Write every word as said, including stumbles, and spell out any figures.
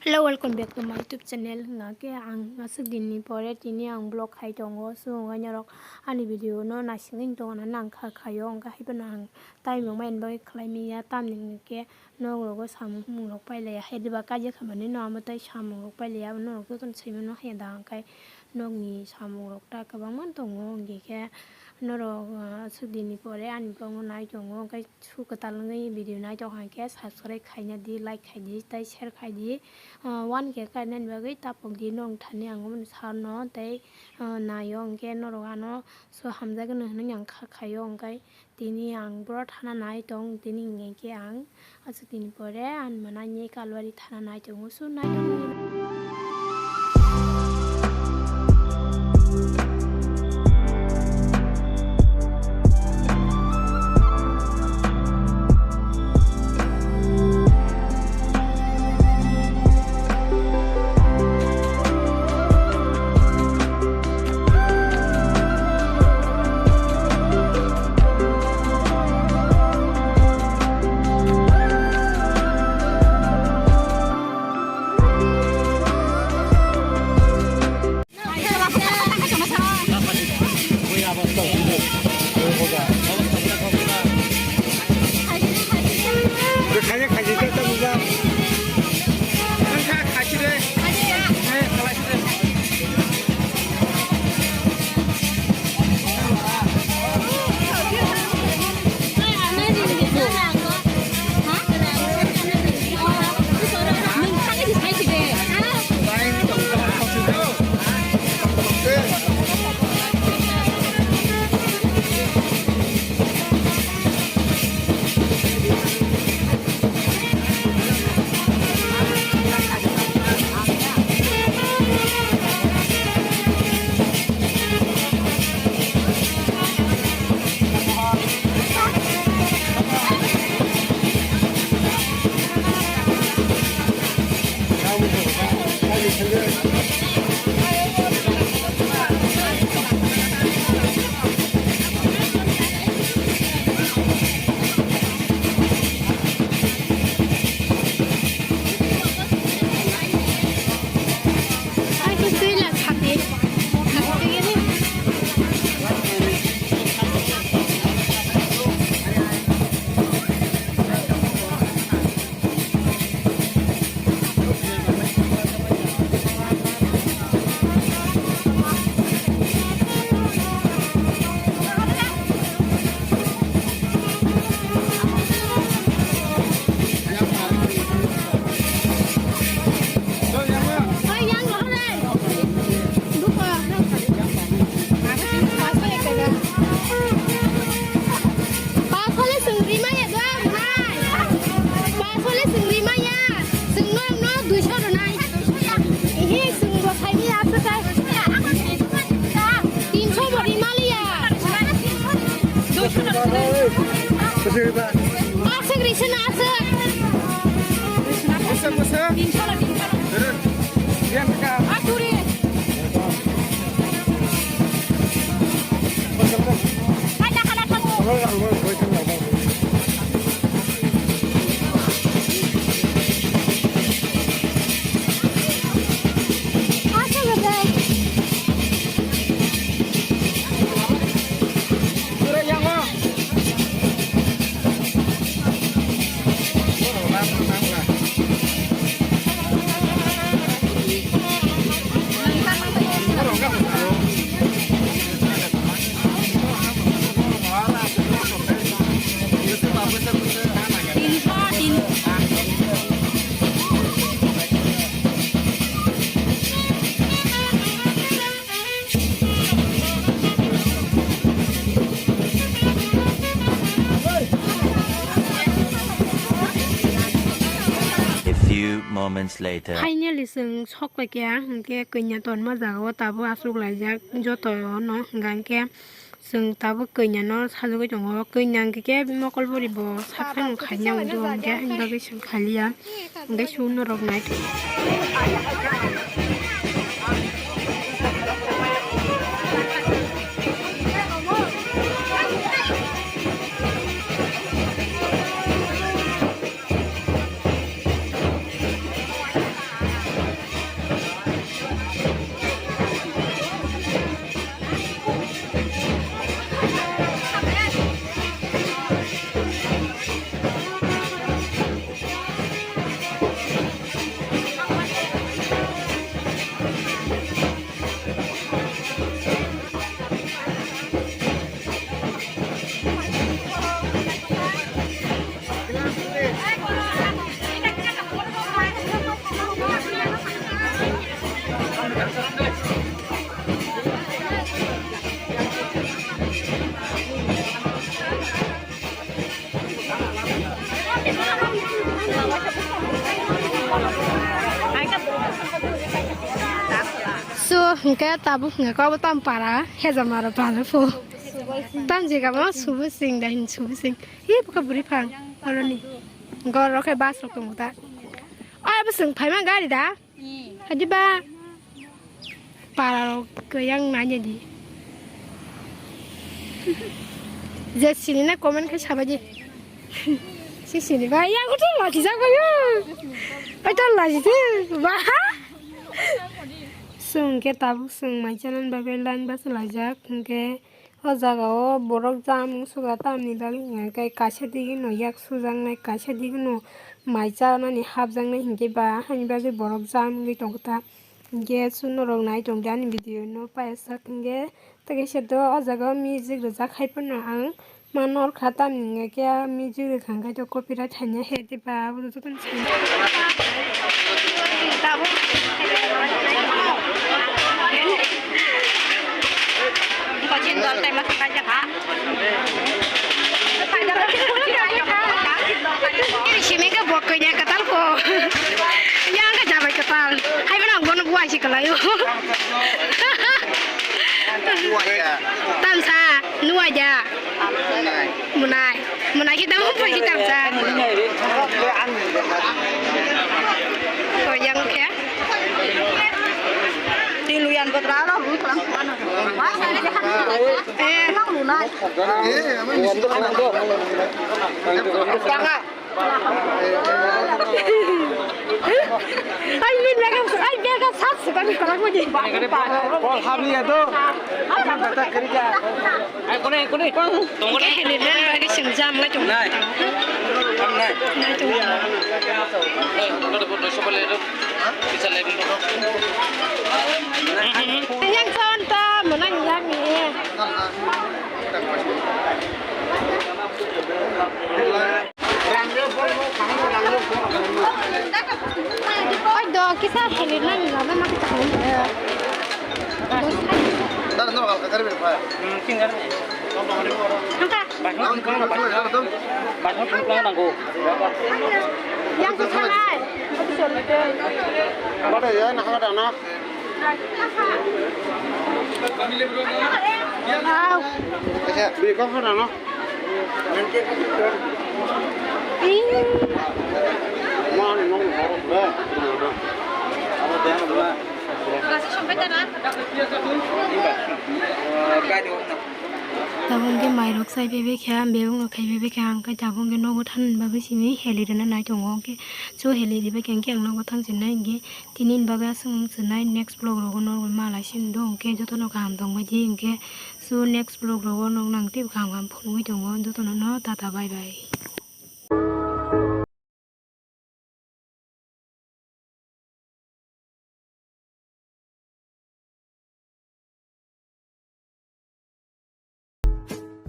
Hello, welcome back to my YouTube channel. Hwnkha khe ang aswk dinni pore tini ang vlog khai tongo, so hwnkhe norok ani video no naisingwi tongna nang kha khaio, hwnkhe haiphano ang time rok maini bagwi khlai manya, tamni hwnkhe nok rogo samung rok pailaiya, hai diba kaijak hamani no amo tei samung rok pailaiya, norok jotono saimano haya da hwnkhe nokni samung rok ta kwbangma tongo, hwnkhe norok aswk dinni pore ani vlog no nai tongo, hwnkhe su kwtal wngwi video nai tong kha khe subscribe khaina di, like khai di tei share khai di. Ah, one K kainani bagwi tapok di, nong thani ang omono sarno tei, ah, naio hwnkhe norok ano so hamjakgwno hinwi ang kha khaio, hwnkhe tini ang boro thana nai tong, tini hwnkhe ang aswk dinni pore ani manani kalwari thana nai tongo, so nai tong. Pasole chwng rimaya do, bhai. Pasole chwng rimaya. Chwng norokno duiso rwnai. Ehe, chwng bo khaimaya aswk kai. Tinso bo rimaliya. Aswk risa na aswk. Aswk ri. A few moments later. Finally, chwng sok pai kha, hwnkhe kanya tonma jaga o tabuk achuk laijak joto no, hwnkhe chwng tabuk kanya no sajagwi tongo. Kanya hwnkhe khe mokol buri bo sak phano khaina hwnwi o, hwnkhe ani bagwi chwng khaliya. Hwnkhe chwng norok nai. Hwnkhe tabuk hwnkhe kok bo tam para hejamaro para pho. Tam jega ma subu sing da hin subu sing. Hi buka buri phang oroni. Gor rok khe bus rok tongo ta. Oi bo swng phaima gari da. Hadi ba. Para rok yang nanya di. Je sini na comment khe sabai di. Si sini ba ya ko to laji ja ko yo. Ai to laji de. Ba. Swng khe tabuk swng mai chanan bagwi line bus laijak hwnkhe o jaga o borok jam wng sugra tamni bagwi hwnkhe kaisa digino yak sujaknai kaisa digino mai chanani hapjaknai hinkhe ba hani bagwi borok jam wngwi tongkha ta hinkhe chwng norok nai tongdi ani video no paiyasak hinkhe tei kaisa do o jaga o music rwjak hai phano ang. Ma nor kha tamni hwnkhe khe music rwkha hwnkhe to copyright haina he diba abo joto ni simi. Simi khe bo kanya kwtal ko. Yang khe jabai kwtal. Hai bana bono buai si kwlaio. Tamsa nuaja. Munai. Munai kita mau pergi tamsa. Oh, yang khe. Di luyan betra lo, lu pelang pelang. Eh. Pelang lunai. Ai min mega ai mega sat se kami kolak mo je. Bol habli ya do. Kata kerja. Ai kone kone. Tongole. Ke heli men bagi sim jam ngai tung. Nai. Nai tung. Nai tung. Eh, udah dapat dua sobat le do. Bisa lebih. Yang son ta menang jam ni. Oi do kisa heli nang lama ma kita heli. Dar no kal kari bil pa. Angka. Yang tu sanai. Bade ya nak ada anak. Wow. Biko hora no. Tabuk hwnkhe mairok chai phaibai kha, bebak no khai phaibai kha, hwnkhe tabuk hwnkhe nogo thanani bagwi simi heli rwna nai tongo, hwnkhe so heli ribai kha, hwnkhe ang nogo thang sinai, hwnkhe tini ni bagwi aswk wng sinai, next vlog rogo norok malai simi do, hwnkhe jotono kaham tongbai di, hwnkhe so next vlog rogo nog nang teibo kaham kaham phunugwi tongo, jotono no tata bye bye.